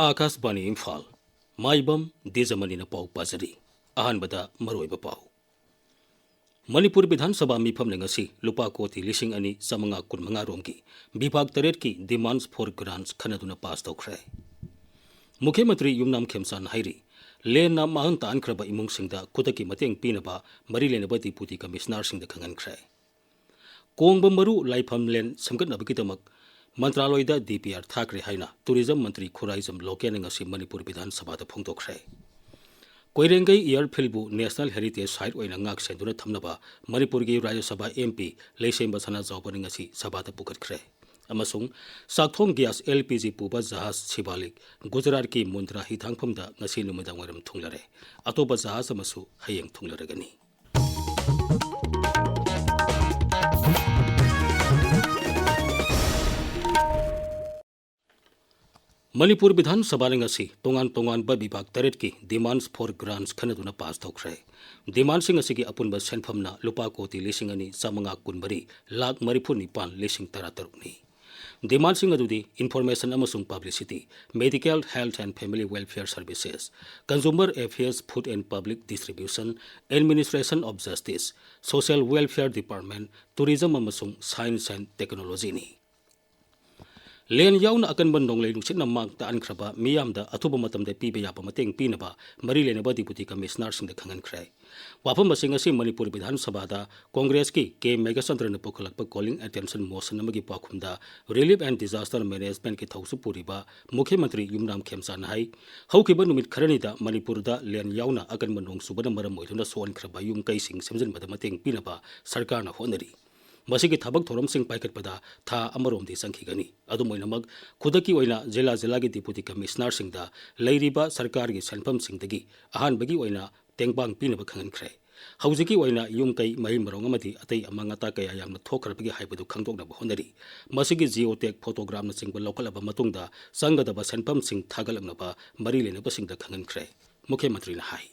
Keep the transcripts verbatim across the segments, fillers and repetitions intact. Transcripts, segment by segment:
ꯑꯥꯀꯥꯁꯕꯥꯅꯤ ꯏꯝꯐꯥꯜ꯫ ꯃꯥꯏꯕꯝ ꯗꯤꯖꯃꯅꯤꯅ ꯄꯥꯎ ꯄꯥꯖꯔꯤ꯫ ꯑꯍꯥꯟꯕꯗ ꯃꯔꯨꯑꯣꯏꯕ ꯄꯥꯎ꯫ ꯃꯅꯤꯄꯨꯔ ꯕꯤꯙꯥꯟ ꯁꯚꯥ ꯃꯤꯐꯝꯅ ꯉꯁꯤ ꯂꯨꯄꯥ ꯀꯣꯇꯤ ꯂꯤꯁꯤꯡ ꯑꯅꯤ ꯆꯥꯃꯉꯥ ꯀꯨꯟꯃꯉꯥ ꯔꯣꯝꯒꯤ ꯕꯤꯚꯥꯒ ꯇꯔꯦꯠꯀꯤ demands for grants ꯈꯟꯅꯗꯨꯅ ꯄꯥꯁ ꯇꯧꯈ꯭ꯔꯦ꯫ ꯃꯨꯈ꯭ꯌ ꯃꯟꯇ꯭ꯔꯤ ꯌꯨꯝꯅꯥꯝ ꯈꯦꯝꯆꯥꯟ ꯍꯩꯔꯤ, ꯂꯦꯟꯅ ꯃꯥꯡꯍꯟ ꯇꯥꯛꯍꯟꯈ꯭ꯔꯕ ꯏꯃꯨꯡꯁꯤꯡꯗ ꯈꯨꯗꯛꯀꯤ ꯃꯇꯦꯡ ꯄꯤꯅꯕ ꯃꯔꯤ ꯂꯩꯅꯕ ꯗꯤꯄꯨꯇꯤ ꯀꯃꯤꯁꯅꯔꯁꯤꯡꯗ ꯈꯪꯍꯟꯈ꯭ꯔꯦ꯫ ꯀꯣꯡꯕ ꯃꯔꯨ ꯂꯥꯏꯐꯝꯂꯦꯟ ꯁꯦꯝꯒꯠꯅꯕꯒꯤꯗꯃꯛ ꯃꯟꯇ꯭ꯔꯥꯂꯣꯏꯗ ꯗꯤ ꯄꯤ ꯑꯥꯔ ꯊꯥꯈ꯭ꯔꯦ ꯍꯥꯏꯅ ꯇꯨꯔꯤꯖꯝ ꯃꯟꯇ꯭ꯔꯤ ꯈꯨꯔꯥꯏꯖꯝ ꯂꯣꯀꯦꯟꯅ ꯉꯁꯤ ꯃꯅꯤꯄꯨꯔ ꯕꯤꯙꯥꯟ ꯁꯚꯥꯗ ꯐꯣꯡꯗꯣꯛꯈ꯭ꯔꯦ꯫ ꯀꯣꯏꯔꯦꯡꯒꯩ ꯏꯌꯔꯐꯤꯜꯕꯨ ꯅꯦꯁꯅꯦꯜ ꯍꯦꯔꯤꯇꯦꯖ ꯁꯥꯏꯠ ꯑꯣꯏꯅ ꯉꯥꯛ ꯁꯦꯟꯗꯨꯅ ꯊꯝꯅꯕ ꯃꯅꯤꯄꯨꯔꯒꯤ ꯔꯥꯖ꯭ꯌ ꯁꯚꯥ ꯑꯦꯝ ꯄꯤ ꯂꯩꯁꯦꯝꯕ ꯁꯅꯥꯖꯥꯎꯕꯅ ꯉꯁꯤ ꯁꯚꯥꯗ ꯄꯨꯈꯠꯈ꯭ꯔꯦ꯫ ꯑꯃꯁꯨꯡ ꯆꯥꯛꯊꯣꯡ ꯒ꯭ꯌꯥꯁ, ꯑꯦꯜ ꯄꯤ ꯖꯤ, ꯄꯨꯕ ꯖꯍꯥꯖ ꯁꯤꯕꯥꯂꯤꯛ ꯒꯨꯖꯔꯥꯠꯀꯤ ꯃꯨꯟꯗ꯭ꯔꯥ ꯍꯤꯊꯥꯡꯐꯝꯗ ꯉꯁꯤ ꯅꯨꯃꯤꯗꯥꯡꯋꯥꯏꯔꯝ ꯊꯨꯡꯂꯔꯦ꯫ ꯑꯇꯣꯞꯄ ꯖꯍꯥꯖ ꯑꯃꯁꯨ ꯍꯌꯦꯡ ꯊꯨꯡꯂꯔꯒꯅꯤ꯫ ꯃꯅꯤꯄꯨꯔ ꯕꯤꯙꯥꯟ ꯁꯚꯥꯅ ꯉꯁꯤ ꯇꯣꯉꯥꯟ ꯇꯣꯉꯥꯟꯕ ꯕꯤꯚꯥꯒ ꯇꯔꯦꯠꯀꯤ demands for grants ꯈꯟꯅꯗꯨꯅ ꯄꯥꯁ ꯇꯧꯈ꯭ꯔꯦ꯫ Demandꯁꯤꯡ ꯑꯁꯤꯒꯤ ꯑꯄꯨꯟꯕ ꯁꯦꯟꯐꯝꯅ ꯂꯨꯄꯥ ꯀꯣꯇꯤ ꯂꯤꯁꯤꯡ ꯑꯅꯤ ꯆꯥꯃꯉꯥ ꯀꯨꯟꯃꯔꯤ ꯂꯥꯈ ꯃꯔꯤꯐꯨ ꯅꯤꯄꯥꯟ ꯂꯤꯁꯤꯡ ꯇꯔꯥꯇꯔꯨꯛꯅꯤ꯫ Demandꯁꯤꯡ ꯑꯗꯨꯗꯤ Information ꯑꯃꯁꯨꯡ Publicity, Medical, Health and Family Welfare Services, Consumer Affairs, Food and Public Distribution, Administration of Justice, Social Welfare Department, Tourism ꯑꯃꯁꯨꯡ Science and Technologyꯅꯤ꯫ ꯂꯦꯟ ꯌꯥꯎꯅ ꯑꯀꯟꯕ ꯅꯣꯡꯂꯩ ꯅꯨꯡꯁꯤꯠꯅ ꯃꯥꯡ ꯇꯥꯛꯍꯟꯈ꯭ꯔꯕ ꯃꯤꯌꯥꯝꯗ ꯑꯊꯨꯕ ꯃꯇꯝꯗ ꯄꯤꯕ ꯌꯥꯕ ꯃꯇꯦꯡ ꯄꯤꯅꯕ ꯃꯔꯤ ꯂꯩꯅꯕ ꯗꯤꯄꯨꯇꯤ ꯀꯃꯤꯁꯅꯔꯁꯤꯡꯗ ꯈꯪꯍꯟꯈ꯭ꯔꯦ꯫ ꯋꯥꯐꯝ ꯑꯁꯤ ꯉꯁꯤ ꯃꯅꯤꯄꯨꯔ ꯕꯤꯙꯥꯟ ꯁꯚꯥꯗ ꯀꯣꯡꯒ꯭ꯔꯦꯁꯀꯤ ꯀꯦ ꯃꯦꯘꯆꯟꯗ꯭ꯔꯅ ꯄꯨꯈꯠꯂꯛꯄ Calling Attention Motion ꯑꯃꯒꯤ ꯄꯥꯎꯈꯨꯝꯗ Relief and Disaster Managementꯀꯤ ꯊꯧꯁꯨ ꯄꯨꯔꯤꯕ ꯃꯨꯈ꯭ꯌ ꯃꯟꯇ꯭ꯔꯤ ꯌꯨꯝꯅꯥꯝ ꯈꯦꯝꯆꯥꯟꯅ ꯍꯥꯏ, ꯍꯧꯈꯤꯕ ꯅꯨꯃꯤꯠ ꯈꯔꯅꯤꯗ ꯃꯅꯤꯄꯨꯔꯗ ꯂꯦꯟ ꯌꯥꯎꯅ ꯑꯀꯟꯕ ꯅꯣꯡ ꯆꯨꯕꯅ ꯃꯔꯝ ꯑꯣꯏꯗꯨꯅ ꯁꯣꯛꯍꯟꯈ꯭ꯔꯕ ꯌꯨꯝ ꯀꯩꯁꯤꯡ ꯁꯦꯝꯖꯤꯟꯕꯗ ꯃꯇꯦꯡ ꯄꯤꯅꯕ ꯁꯔꯀꯥꯔꯅ ꯍꯣꯠꯅꯔꯤ꯫ ꯃꯁꯤꯒꯤ ꯊꯕꯛ ꯊꯧꯔꯝꯁꯤꯡ ꯄꯥꯏꯈꯠꯄꯗ ꯊꯥ ꯑꯃꯔꯣꯝꯗꯤ ꯆꯪꯈꯤꯒꯅꯤ꯫ ꯑꯗꯨꯝ ꯑꯣꯏꯅꯃꯛ, ꯈꯨꯗꯛꯀꯤ ꯑꯣꯏꯅ ꯖꯤꯂꯥ ꯖꯤꯂꯥꯒꯤ ꯗꯤꯄꯨꯇꯤ ꯀꯃꯤꯁꯅꯔꯁꯤꯡꯗ ꯂꯩꯔꯤꯕ ꯁꯔꯀꯥꯔꯒꯤ ꯁꯦꯟꯐꯝꯁꯤꯡꯗꯒꯤ ꯑꯍꯥꯟꯕꯒꯤ ꯑꯣꯏꯅ ꯇꯦꯡꯕꯥꯡ ꯄꯤꯅꯕ ꯈꯪꯍꯟꯈ꯭ꯔꯦ꯫ ꯍꯧꯖꯤꯛꯀꯤ ꯑꯣꯏꯅ ꯌꯨꯝ ꯀꯩ, ꯃꯍꯩ ꯃꯔꯣꯡ ꯑꯃꯗꯤ ꯑꯇꯩ ꯑꯃꯥꯡ ꯑꯇꯥ ꯀꯌꯥ ꯌꯥꯝꯅ ꯊꯣꯛꯈ꯭ꯔꯕꯒꯦ ꯍꯥꯏꯕꯗꯨ ꯈꯪꯗꯣꯛꯅꯕ ꯍꯣꯠꯅꯔꯤ꯫ ꯃꯁꯤꯒꯤ ꯖꯤꯑꯣ ꯇꯦꯒ ꯐꯣꯇꯣꯒ꯭ꯔꯥꯐꯅꯆꯤꯡꯕ ꯂꯧꯈꯠꯂꯕ ꯃꯇꯨꯡꯗ ꯆꯪꯒꯗꯕ ꯁꯦꯟꯐꯝꯁꯤꯡ ꯊꯥꯒꯠꯂꯛꯅꯕ ꯃꯔꯤ ꯂꯩꯅꯕꯁꯤꯡꯗ ꯈꯪꯍꯟꯈ꯭ꯔꯦ꯫ ꯃꯨꯈ꯭ꯌ ꯃꯟꯇ꯭ꯔꯤꯅ ꯍꯥꯏ꯫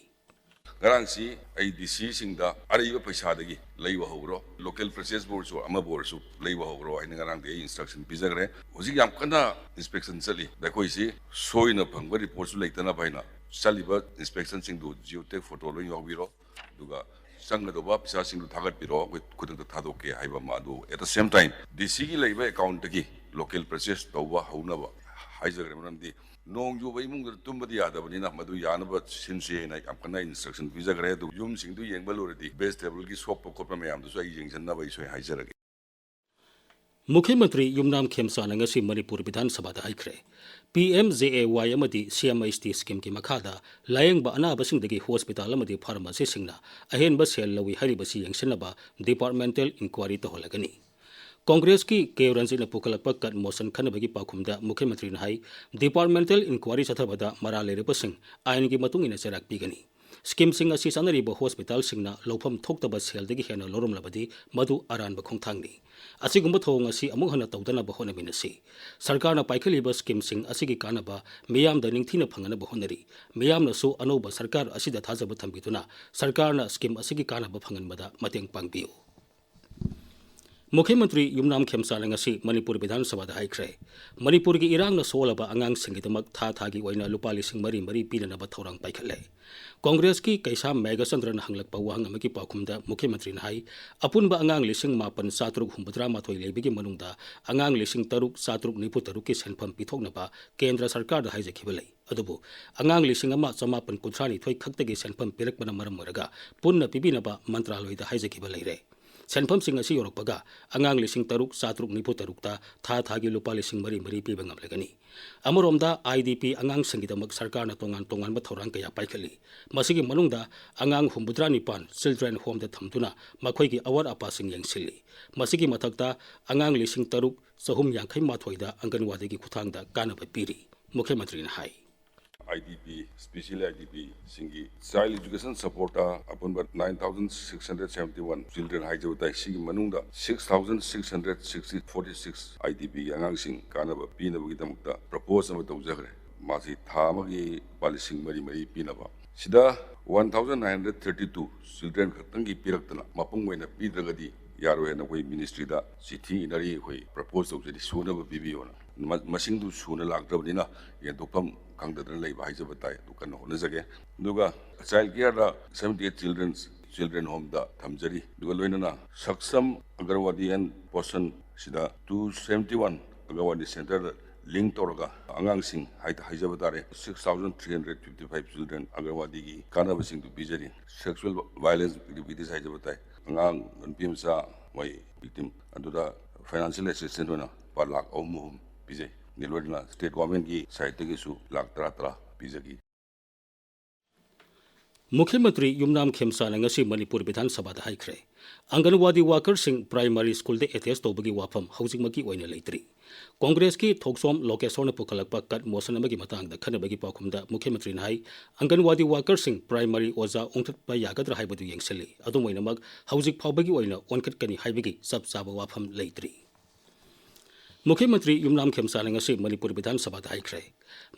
ꯉꯔꯥꯡꯁꯤ ꯑꯩ ꯗꯤ ꯁꯤꯁꯤꯡꯗ ꯑꯔꯩꯕ ꯄꯩꯁꯥꯗꯒꯤ ꯂꯩꯕ ꯍꯧꯔꯣ, ꯂꯣꯀꯦꯜ ꯄꯔꯆꯦꯁꯄꯨ ꯑꯣꯏꯔꯁꯨ ꯑꯃꯕꯨ ꯑꯣꯏꯔꯁꯨ ꯂꯩꯕ ꯍꯧꯔꯣ ꯍꯥꯏꯅ ꯉꯔꯥꯡꯗꯤ ꯑꯩ ꯏꯟꯁꯇ꯭ꯔꯛꯁꯟ ꯄꯤꯖꯈ꯭ꯔꯦ꯫ ꯍꯧꯖꯤꯛ ꯌꯥꯝ ꯀꯟꯅ ꯏꯟꯁꯄꯦꯛꯁꯟ ꯆꯠꯂꯤ꯫ ꯑꯩꯈꯣꯏꯁꯤ ꯁꯣꯏꯅ ꯐꯪꯕ ꯔꯤꯄꯣꯔꯠꯁꯨ ꯂꯩꯇꯅꯕ ꯍꯥꯏꯅ ꯆꯠꯂꯤꯕ ꯏꯟꯁꯄꯦꯛꯁꯟꯁꯤꯡꯗꯨ ꯖꯤꯑꯣ ꯇꯦꯛ ꯐꯣꯇꯣ ꯂꯣꯏ ꯌꯥꯎꯕꯤꯔꯣ, ꯑꯗꯨꯒ ꯆꯪꯒꯗꯧꯕ ꯄꯩꯁꯥꯁꯤꯡꯗꯨ ꯊꯥꯒꯠꯄꯤꯔꯣ, ꯑꯩꯈꯣꯏ ꯈꯨꯗꯛꯇ ꯊꯥꯗꯣꯛꯀꯦ ꯍꯥꯏꯕ ꯑꯃ꯫ ꯑꯗꯨ at the same time ꯗꯤ ꯁꯤꯒꯤ ꯂꯩꯕ ꯑꯦꯀꯥꯎꯟꯠꯇꯒꯤ ꯂꯣꯀꯦꯜ ꯄꯔꯆꯦꯁ ꯇꯧꯕ ꯍꯧꯅꯕ ꯍꯥꯏꯖꯈ꯭ꯔꯦ꯫ ꯃꯔꯝꯗꯤ ꯅꯣꯡ ꯆꯨꯕ ꯏꯃꯨꯡꯗ ꯇꯨꯝꯕꯗꯤ ꯌꯥꯗꯕꯅꯤꯅ ꯃꯗꯨ ꯌꯥꯅꯕ ꯁꯤꯟꯁꯤ ꯍꯥꯏꯅ ꯌꯥꯝ ꯀꯟꯅ ꯏꯟꯁꯇ꯭ꯔꯛꯁꯟ ꯄꯤꯖꯈ꯭ꯔꯦ꯫ ꯑꯗꯨ ꯌꯨꯝꯁꯤꯡꯗꯨ ꯌꯦꯡꯕ ꯂꯣꯏꯔꯗꯤ ꯚꯦꯖꯤꯇꯦꯕꯜꯒꯤ ꯁꯣꯛꯄ ꯈꯣꯠꯄ ꯃꯌꯥꯝꯗꯨꯁꯨ ꯑꯩ ꯌꯦꯡꯁꯤꯟꯅꯕ ꯑꯩ ꯁꯣꯏ ꯍꯥꯏꯖꯔꯒꯦ꯫ ꯃꯨꯈ꯭ꯌ ꯃꯟꯇ꯭ꯔꯤ ꯌꯨꯝꯅꯥꯝ ꯈꯦꯝꯆꯥꯅ ꯉꯁꯤ ꯃꯅꯤꯄꯨꯔ ꯕꯤꯙꯥꯟ ꯁꯚꯥꯗ ꯍꯥꯏꯈ꯭ꯔꯦ, ꯄꯤ ꯑꯦꯝ ꯖꯦ ꯑꯦ ꯋꯥꯏ ꯑꯃꯗꯤ ꯁꯤ ꯑꯦꯝ ꯑꯩꯆ ꯇꯤ ꯁ꯭ꯀꯤꯝꯒꯤ ꯃꯈꯥꯗ ꯂꯥꯌꯦꯡꯕ ꯑꯅꯥꯕꯁꯤꯡꯗꯒꯤ ꯍꯣꯁꯄꯤꯇꯥꯜ ꯑꯃꯗꯤ ꯐꯥꯔꯃꯥꯁꯤꯁꯤꯡꯅ ꯑꯍꯦꯟꯕ ꯁꯦꯜ ꯂꯧꯏ ꯍꯥꯏꯔꯤꯕꯁꯤ ꯌꯦꯡꯁꯤꯟꯅꯕ ꯗꯤꯄꯥꯔꯠꯃꯦꯟꯇꯦꯜ ꯏꯟꯀ꯭ꯋꯥꯔꯤ ꯇꯧꯍꯜꯂꯒꯅꯤ꯫ ꯀꯣꯡꯒ꯭ꯔꯦꯁꯀꯤ ꯀꯦ ꯔꯟꯖꯤꯠꯅ ꯄꯨꯈꯠꯂꯛꯄ ꯀꯠ ꯃꯣꯁꯟ ꯈꯟꯅꯕꯒꯤ ꯄꯥꯎꯈꯨꯝꯗ ꯃꯨꯈ꯭ꯌ ꯃꯟꯇ꯭ꯔꯤꯅ ꯍꯥꯏ, ꯗꯤꯄꯥꯔꯠꯃꯦꯟꯇꯦꯜ ꯏꯟꯀ꯭ꯋꯥꯔꯤ ꯆꯠꯊꯕꯗ ꯃꯔꯥꯜ ꯂꯩꯔꯕꯁꯤꯡ ꯑꯥꯏꯟꯒꯤ ꯃꯇꯨꯡ ꯏꯟꯅ ꯆꯩꯔꯥꯛ ꯄꯤꯒꯅꯤ꯫ ꯁ꯭ꯀꯤꯝꯁꯤꯡ ꯑꯁꯤ ꯆꯠꯅꯔꯤꯕ ꯍꯣꯁꯄꯤꯇꯥꯜꯁꯤꯡꯅ ꯂꯧꯐꯝ ꯊꯣꯛꯇꯕ ꯁꯦꯜꯗꯒꯤ ꯍꯦꯟꯅ ꯂꯧꯔꯝꯂꯕꯗꯤ ꯃꯗꯨ ꯑꯔꯥꯟꯕ ꯈꯣꯡꯊꯥꯡꯅꯤ꯫ ꯑꯁꯤꯒꯨꯝꯕ ꯊꯧꯑꯣꯡ ꯑꯁꯤ ꯑꯃꯨꯛ ꯍꯟꯅ ꯇꯧꯗꯅꯕ ꯍꯣꯠꯅꯃꯤꯟꯅꯁꯤ꯫ ꯁꯔꯀꯥꯔꯅ ꯄꯥꯏꯈꯠꯂꯤꯕ ꯁ꯭ꯀꯤꯝꯁꯤꯡ ꯑꯁꯤꯒꯤ ꯀꯥꯟꯅꯕ ꯃꯤꯌꯥꯝꯗ ꯅꯤꯡꯊꯤꯅ ꯐꯪꯍꯟꯅꯕ ꯍꯣꯠꯅꯔꯤ꯫ ꯃꯤꯌꯥꯝꯅꯁꯨ ꯑꯅꯧꯕ ꯁꯔꯀꯥꯔ ꯑꯁꯤꯗ ꯊꯥꯖꯕ ꯊꯝꯕꯤꯗꯨꯅ ꯁꯔꯀꯥꯔꯅ ꯁ꯭ꯀꯤꯝ ꯑꯁꯤꯒꯤ ꯀꯥꯟꯅꯕ ꯐꯪꯍꯟꯕꯗ ꯃꯇꯦꯡ ꯄꯥꯡꯕꯤꯌꯨ꯫ ꯃꯨꯈ꯭ꯌ ꯃꯟꯇ꯭ꯔꯤ ꯌꯨꯝꯅꯥꯝ ꯈꯦꯝꯆꯥꯅ ꯉꯁꯤ ꯃꯅꯤꯄꯨꯔ ꯕꯤꯙꯥꯟ ꯁꯚꯥꯗ ꯍꯥꯏꯈ꯭ꯔꯦ, ꯃꯅꯤꯄꯨꯔꯒꯤ ꯏꯔꯥꯡꯅ ꯁꯣꯛꯍꯜꯂꯕ ꯑꯉꯥꯡꯁꯤꯡꯒꯤꯗꯃꯛ ꯊꯥ ꯊꯥꯒꯤ ꯑꯣꯏꯅ ꯂꯨꯄꯥ ꯂꯤꯁꯤꯡ ꯃꯔꯤ ꯃꯔꯤ ꯄꯤꯅꯅꯕ ꯊꯧꯔꯥꯡ ꯄꯥꯏꯈꯠꯂꯦ꯫ ꯀꯣꯡꯒ꯭ꯔꯦꯁꯀꯤ ꯀꯩꯁꯥꯝ ꯃꯦꯘꯆꯟꯗ꯭ꯔꯅ ꯍꯪꯂꯛꯄ ꯋꯥꯍꯪ ꯑꯃꯒꯤ ꯄꯥꯎꯈꯨꯝꯗ ꯃꯨꯈ꯭ꯌ ꯃꯟꯇ꯭ꯔꯤꯅ ꯍꯥꯏ, ꯑꯄꯨꯟꯕ ꯑꯉꯥꯡ ꯂꯤꯁꯤꯡ ꯃꯥꯄꯟ ꯆꯥꯇ꯭ꯔꯨꯛ ꯍꯨꯝꯐꯨꯇꯔꯥ ꯃꯥꯊꯣꯏ ꯂꯩꯕꯒꯤ ꯃꯅꯨꯡꯗ ꯑꯉꯥꯡ ꯂꯤꯁꯤꯡ ꯇꯔꯨꯛ ꯆꯥꯇ꯭ꯔꯨꯛ ꯅꯤꯐꯨ ꯇꯔꯨꯛꯀꯤ ꯁꯦꯟꯐꯝ ꯄꯤꯊꯣꯛꯅꯕ ꯀꯦꯟꯗ꯭ꯔ ꯁꯔꯀꯥꯔꯗ ꯍꯥꯏꯖꯈꯤꯕ ꯂꯩ꯫ ꯑꯗꯨꯕꯨ ꯑꯉꯥꯡ ꯂꯤꯁꯤꯡ ꯑꯃ ꯆꯃꯥꯄꯟ ꯀꯨꯟꯊ꯭ꯔꯥ ꯅꯤꯊꯣꯏ ꯈꯛꯇꯒꯤ ꯁꯦꯟꯐꯝ ꯄꯤꯔꯛꯄꯅ ꯃꯔꯝ ꯑꯣꯏꯔꯒ ꯄꯨꯟꯅ ꯄꯤꯕꯤꯅꯕ ꯃꯟꯇ꯭ꯔꯥꯂꯣꯏꯗ ꯍꯥꯏꯖꯈꯤꯕ ꯂꯩꯔꯦ꯫ ꯁꯦꯟꯐꯝꯁꯤꯡ ꯑꯁꯤ ꯌꯧꯔꯛꯄꯒ ꯑꯉꯥꯡ ꯂꯤꯁꯤꯡ ꯇꯔꯨꯛ ꯆꯥꯇ꯭ꯔꯨꯛ ꯅꯤꯐꯨ ꯇꯔꯨꯛꯇ ꯊꯥ ꯊꯥꯒꯤ ꯂꯨꯄꯥ ꯂꯤꯁꯤꯡ ꯃꯔꯤ ꯃꯔꯤ ꯄꯤꯕ ꯉꯝꯂꯒꯅꯤ꯫ ꯑꯃꯔꯣꯝꯗ, ꯑꯥꯏ ꯗꯤ ꯄꯤ ꯑꯉꯥꯡꯁꯤꯡꯒꯤꯗꯃꯛ ꯁꯔꯀꯥꯔꯅ ꯇꯣꯉꯥꯟ ꯇꯣꯉꯥꯟꯕ ꯊꯧꯔꯥꯡ ꯀꯌꯥ ꯄꯥꯏꯈꯠꯂꯤ꯫ ꯃꯁꯤꯒꯤ ꯃꯅꯨꯡꯗ ꯑꯉꯥꯡ ꯍꯨꯝꯐꯨꯇꯔꯥ ꯅꯤꯄꯥꯟ ꯆꯤꯜꯗ꯭ꯔꯦꯟ ꯍꯣꯝꯗ ꯊꯝꯗꯨꯅ ꯃꯈꯣꯏꯒꯤ ꯑꯋꯥꯠ ꯑꯄꯥꯁꯤꯡ ꯌꯦꯡꯁꯤꯜꯂꯤ꯫ ꯃꯁꯤꯒꯤ ꯃꯊꯛꯇ, ꯑꯉꯥꯡ ꯂꯤꯁꯤꯡ ꯇꯔꯨꯛ ꯆꯍꯨꯝ ꯌꯥꯡꯈꯩ ꯃꯥꯊꯣꯏꯗ ꯑꯪꯒꯟꯋꯥꯗꯤꯒꯤ ꯈꯨꯠꯊꯥꯡꯗ ꯀꯥꯟꯅꯕ ꯄꯤꯔꯤ, ꯃꯨꯈ꯭ꯌ ꯃꯟꯇ꯭ꯔꯤꯅ ꯍꯥꯏ꯫ I D P, special I D ꯄꯤꯁꯤꯡꯒꯤ ꯆꯥꯏꯜ ꯑꯦꯖꯨꯀꯦꯁꯟ ꯁꯄꯣꯔꯠꯇ ꯑꯄꯨꯟꯕ nine thousand six hundred seventy one children ꯍꯥꯏꯖꯕ ꯇꯥꯏ꯫ ꯁꯤꯒꯤ ꯃꯅꯨꯡꯗ six thousand six hundred sixty, forty six I D ꯄꯤꯒꯤ ꯑꯉꯥꯡꯁꯤꯡ ꯀꯥꯟꯅꯕ ꯄꯤꯅꯕꯒꯤꯗꯃꯛꯇ ꯄ꯭ꯔꯄꯣꯖ ꯑꯃ ꯇꯧꯖꯈ꯭ꯔꯦ꯫ ꯃꯥꯁꯤ ꯊꯥ ꯑꯃꯒꯤ ꯂꯨꯄꯥ ꯂꯤꯁꯤꯡ ꯃꯔꯤ ꯃꯔꯤ ꯄꯤꯅꯕ꯫ ꯁꯤꯗ One thousand nine hundred thirty two children ꯈꯛꯇꯪꯒꯤ ꯄꯤꯔꯛꯇꯅ ꯃꯄꯨꯡ ꯑꯣꯏꯅ ꯄꯤꯗ꯭ꯔꯒꯗꯤ ꯌꯥꯔꯣꯏ ꯍꯥꯏꯅ ꯑꯩꯈꯣꯏ ministry ꯗ ꯆꯤꯊꯤ ꯏꯅꯔꯤ, ꯑꯩꯈꯣꯏ propose ꯇꯧꯖꯔꯤ, ꯁꯨꯅꯕ ꯄꯤꯕꯤꯌꯣꯅ꯫ ꯃ-, ꯃꯁꯤꯡꯗꯨ ꯁꯨꯅ ꯂꯥꯛꯇ꯭ꯔꯕꯅꯤꯅ ꯌꯦꯟꯊꯣꯛꯐꯝ ꯈꯪꯗꯗꯅ ꯂꯩꯕ ꯍꯥꯏꯖꯕ ꯇꯥꯏ꯫ ꯑꯗꯨ ꯀꯟꯅ ꯍꯣꯠꯅꯖꯒꯦ꯫ ꯑꯗꯨꯒ child care ꯗ seventy eight children, children home ꯗ ꯊꯝꯖꯔꯤ꯫ ꯑꯗꯨꯒ ꯂꯣꯏꯅꯅ Saksham Anganwadi and Poshan ꯁꯤꯗ two seventy one Anganwadi center ꯗ link ꯇꯧꯔꯒ ꯑꯉꯥꯡꯁꯤꯡ ꯍꯥꯏ-, ꯍꯥꯏꯖꯕ ꯇꯥꯔꯦ, six thousand three hundred fifty five children Anganwadi ꯒꯤ ꯀꯥꯟꯅꯕꯁꯤꯡꯗꯨ ꯄꯤꯖꯔꯤ꯫ Sexual violence activities ꯍꯥꯏꯖꯕ ꯇꯥꯏ, ꯑꯉꯥꯡ ꯅꯨꯄꯤ ꯃꯆꯥ ꯃꯣꯏ victim ꯑꯗꯨꯗ financial assistance ꯑꯣꯏꯅ ꯂꯨꯄꯥ ꯂꯥꯈ ꯑꯍꯨꯝ ꯑꯍꯨꯝ ꯄꯤꯖꯩ꯫ ꯑꯗꯨ ꯂꯣꯏꯅꯅ state government ꯀꯤ side ꯇꯒꯤꯁꯨ ꯂꯥꯈ ꯇꯔꯥ ꯇꯔꯥ ꯄꯤꯖꯈꯤ꯫ ꯃꯨꯈ꯭ꯌ ꯃꯟꯇ꯭ꯔꯤ ꯌꯨꯝꯅꯥꯝ ꯈꯦꯝꯆꯥꯅ ꯉꯁꯤ ꯃꯅꯤꯄꯨꯔ ꯕꯤꯙꯥꯟ ꯁꯚꯥꯗ ꯍꯥꯏꯈ꯭ꯔꯦ, ꯑꯪꯒꯟꯋꯥꯗꯤ workerꯁꯤꯡ primary school ꯗ attach ꯇꯧꯕꯒꯤ ꯋꯥꯐꯝ ꯍꯧꯖꯤꯛꯃꯛꯀꯤ ꯑꯣꯏꯅ ꯂꯩꯇ꯭ꯔꯤ꯫ ꯀꯣꯡꯒ꯭ꯔꯦꯁꯀꯤ ꯊꯣꯛꯆꯣꯝ ꯂꯣꯀꯦꯁꯣꯔꯅ ꯄꯨꯈꯠꯂꯛꯄ cut motion ꯑꯃꯒꯤ ꯃꯇꯥꯡꯗ ꯈꯟꯅꯕꯒꯤ ꯄꯥꯎꯈꯨꯝꯗ ꯃꯨꯈ꯭ꯌ ꯃꯟꯇ꯭ꯔꯤꯅ ꯍꯥꯏ, ꯑꯪꯒꯟꯋꯥꯗꯤ workerꯁꯤꯡ primary ꯑꯣꯖꯥ ꯑꯣꯟꯊꯣꯛꯄ ꯌꯥꯒꯗ꯭ꯔꯥ ꯍꯥꯏꯕꯗꯨ ꯌꯦꯡꯁꯤꯜꯂꯤ, ꯑꯗꯨꯝ ꯑꯣꯏꯅꯃꯛ ꯍꯧꯖꯤꯛ ꯐꯥꯎꯕꯒꯤ ꯑꯣꯏꯅ ꯑꯣꯟꯈꯠꯀꯅꯤ ꯍꯥꯏꯕꯒꯤ ꯆꯞ ꯆꯥꯕ ꯋꯥꯐꯝ ꯂꯩꯇ꯭ꯔꯤ꯫ ꯃꯨꯈ꯭ꯌ ꯃꯟꯇ꯭ꯔꯤ ꯌꯨꯝꯅꯥꯝ ꯈꯦꯝꯆꯥꯅ ꯉꯁꯤ ꯃꯅꯤꯄꯨꯔ ꯕꯤꯙꯥꯟ ꯁꯚꯥꯗ ꯍꯥꯏꯈ꯭ꯔꯦ,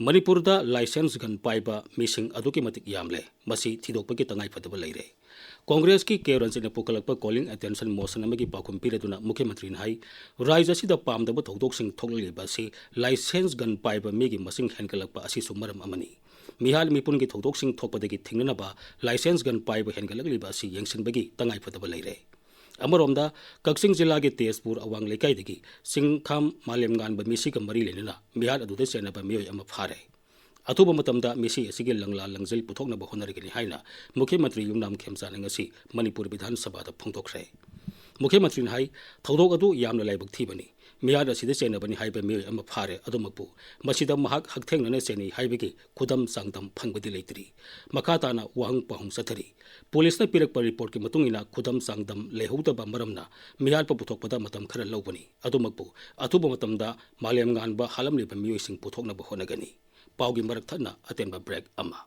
ꯃꯅꯤꯄꯨꯔꯗ license gun ꯄꯥꯏꯕ ꯃꯤꯁꯤꯡ ꯑꯗꯨꯛꯀꯤ ꯃꯇꯤꯛ ꯌꯥꯝꯂꯦ, ꯃꯁꯤ ꯊꯤꯗꯣꯛꯄꯒꯤ ꯇꯉꯥꯏꯐꯗꯕ ꯂꯩꯔꯦ꯫ ꯀꯣꯡꯒ꯭ꯔꯦꯁꯀꯤ ꯀꯦ ꯔꯟꯖꯤꯠꯅ ꯄꯨꯈꯠꯂꯛꯄ calling attention motion ꯑꯃꯒꯤ ꯄꯥꯎꯈꯨꯝ ꯄꯤꯔꯗꯨꯅ ꯃꯨꯈ꯭ꯌ ꯃꯟꯇ꯭ꯔꯤꯅ ꯍꯥꯏ, ꯔꯥꯖ꯭ꯌ ꯑꯁꯤꯗ ꯄꯥꯝꯗꯕ ꯊꯧꯗꯣꯛꯁꯤꯡ ꯊꯣꯛꯂꯛꯂꯤꯕ ꯑꯁꯤ license gun ꯄꯥꯏꯕ ꯃꯤꯒꯤ ꯃꯁꯤꯡ ꯍꯦꯟꯒꯠꯂꯛꯄ ꯑꯁꯤꯁꯨ ꯃꯔꯝ ꯑꯃꯅꯤ꯫ ꯃꯤꯍꯥꯠ ꯃꯤꯄꯨꯟꯒꯤ ꯊꯧꯗꯣꯛꯁꯤꯡ ꯊꯣꯛꯄꯗꯒꯤ ꯊꯤꯡꯅꯅꯕ license gun ꯄꯥꯏꯕ ꯍꯦꯟꯒꯠꯂꯛꯂꯤꯕ ꯑꯁꯤ ꯌꯦꯡꯁꯤꯟꯕꯒꯤ ꯇꯉꯥꯏꯐꯗꯕ ꯂꯩꯔꯦ꯫ ꯑꯃꯔꯣꯝꯗ, ꯀꯛꯆꯤꯡ ꯖꯤꯂꯥꯒꯤ ꯇꯦꯖꯄꯨꯔ ꯑꯋꯥꯡ ꯂꯩꯀꯥꯏꯗꯒꯤ ꯆꯤꯡꯈꯥꯝ ꯃꯥꯂꯦꯝꯉꯥꯟꯕ ꯃꯤꯁꯤꯒ ꯃꯔꯤ ꯂꯩꯅꯅ ꯃꯤꯍꯥꯠ ꯑꯗꯨꯗ ꯆꯦꯟꯅꯕ ꯃꯤꯑꯣꯏ ꯑꯃ ꯐꯥꯔꯦ꯫ ꯑꯊꯨꯕ ꯃꯇꯝꯗ ꯃꯤꯁꯤ ꯑꯁꯤꯒꯤ ꯂꯪꯂꯥ ꯂꯪꯖꯤꯜ ꯄꯨꯊꯣꯛꯅꯕ ꯍꯣꯠꯅꯔꯒꯅꯤ ꯍꯥꯏꯅ ꯃꯨꯈ꯭ꯌ ꯃꯟꯇ꯭ꯔꯤ ꯌꯨꯝꯅꯥꯝ ꯈꯦꯝꯆꯥꯅ ꯉꯁꯤ ꯃꯅꯤꯄꯨꯔ ꯕꯤꯙꯥꯟ ꯁꯚꯥꯗ ꯐꯣꯡꯗꯣꯛꯈ꯭ꯔꯦ꯫ ꯃꯨꯈ꯭ꯌ ꯃꯟꯇ꯭ꯔꯤꯅ ꯍꯥꯏ, ꯊꯧꯗꯣꯛ ꯑꯗꯨ ꯌꯥꯝꯅ ꯂꯥꯏꯕꯛ ꯊꯤꯕꯅꯤ꯫ ꯃꯤꯍꯥꯠ ꯑꯁꯤꯗ ꯆꯦꯟꯅꯕꯅꯤ ꯍꯥꯏꯕ ꯃꯤꯑꯣꯏ ꯑꯃ ꯐꯥꯔꯦ꯫ ꯑꯗꯨꯃꯛꯄꯨ ꯃꯁꯤꯗ ꯃꯍꯥꯛ ꯍꯛꯊꯦꯡꯅꯅ ꯆꯦꯟꯅꯩ ꯍꯥꯏꯕꯒꯤ ꯈꯨꯗꯝ ꯆꯥꯡꯗꯝ ꯐꯪꯕꯗꯤ ꯂꯩꯇ꯭ꯔꯤ꯫ ꯃꯈꯥ ꯇꯥꯅ ꯋꯥꯍꯪ ꯄꯥꯎꯍꯪ ꯆꯠꯊꯔꯤ꯫ ꯄꯨꯂꯤꯁꯅ ꯄꯤꯔꯛꯄ ꯔꯤꯄꯣꯔꯠꯀꯤ ꯃꯇꯨꯡ ꯏꯟꯅ ꯈꯨꯗꯝ ꯆꯥꯡꯗꯝ ꯂꯩꯍꯧꯗꯕ ꯃꯔꯝꯅ ꯃꯤꯍꯥꯠꯄ ꯄꯨꯊꯣꯛꯄꯗ ꯃꯇꯝ ꯈꯔ ꯂꯧꯒꯅꯤ꯫ ꯑꯗꯨꯃꯛꯄꯨ ꯑꯊꯨꯕ ꯃꯇꯝꯗ ꯃꯥꯂꯦꯝꯉꯥꯟꯕ ꯍꯥꯠꯂꯝꯂꯤꯕ ꯃꯤꯑꯣꯏꯁꯤꯡ ꯄꯨꯊꯣꯛꯅꯕ ꯍꯣꯠꯅꯒꯅꯤ꯫ ꯄꯥꯎꯒꯤ ꯃꯔꯛ ꯊꯠꯅ ꯑꯇꯦꯟꯕ break ꯑꯃ꯫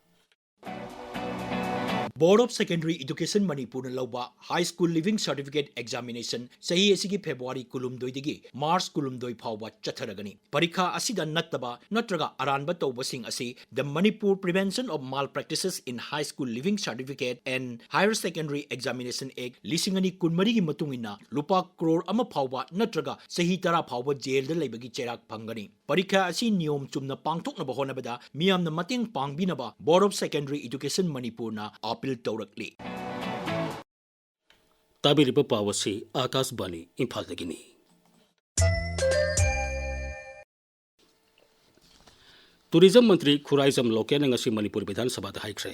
Board of Secondary Education ꯃꯅꯤꯄꯨꯔꯅ ꯂꯧꯕ High School Leaving Certificate Examination ꯆꯍꯤ ꯑꯁꯤꯒꯤ ꯐꯦꯕ꯭ꯔꯨꯋꯥꯔꯤ ꯀꯨꯟꯍꯨꯝꯗꯣꯏꯗꯒꯤ ꯃꯥꯔꯆ ꯀꯨꯟꯍꯨꯝꯗꯣꯏ ꯐꯥꯎꯕ ꯆꯠꯊꯔꯒꯅꯤ꯫ ꯄꯔꯤꯈꯥ ꯑꯁꯤꯗ ꯅꯠꯇꯕ ꯅꯠꯇ꯭ꯔꯒ ꯑꯔꯥꯟꯕ ꯇꯧꯕꯁꯤꯡ ꯑꯁꯤ The Manipur Prevention of Malpractices in High School Leaving Certificate and Higher Secondary Examination Act ꯂꯤꯁꯤꯡ ꯑꯅꯤ ꯀꯨꯟꯃꯔꯤꯒꯤ ꯃꯇꯨꯡ ꯏꯟꯅ ꯂꯨꯄꯥ ꯀ꯭ꯔꯣꯔ ꯑꯃ ꯐꯥꯎꯕ ꯅꯠꯇ꯭ꯔꯒ ꯆꯍꯤ ꯇꯔꯥ ꯐꯥꯎꯕ ꯖꯦꯜꯗ ꯂꯩꯕꯒꯤ ꯆꯩꯔꯥꯛ ꯐꯪꯒꯅꯤ꯫ ꯄꯔꯤꯈꯥ ꯑꯁꯤ ꯅꯤꯌꯣꯝ ꯆꯨꯝꯅ ꯄꯥꯡꯊꯣꯛꯅꯕ ꯍꯣꯠꯅꯕꯗ ꯃꯤꯌꯥꯝꯅ ꯃꯇꯦꯡ ꯄꯥꯡꯕꯤꯅꯕ Board of Secondary Education ꯃꯅꯤꯄꯨꯔꯅ ꯑꯥꯄꯤꯜ ꯇꯧꯔꯛꯂꯤ꯫ ꯇꯥꯕꯤꯔꯤꯕ ꯄꯥꯎ ꯑꯁꯤ ꯑꯥꯀꯥꯁꯕꯥꯅꯤ ꯏꯝꯐꯥꯜꯗꯒꯤꯅꯤ꯫ ꯇꯨꯔꯤꯖꯝ ꯃꯟꯇ꯭ꯔꯤ ꯈꯨꯔꯥꯏꯖꯝ ꯂꯣꯀꯦꯟꯅ ꯉꯁꯤ ꯃꯅꯤꯄꯨꯔ ꯕꯤꯙꯥꯟ ꯁꯚꯥꯗ ꯍꯥꯏꯈ꯭ꯔꯦ,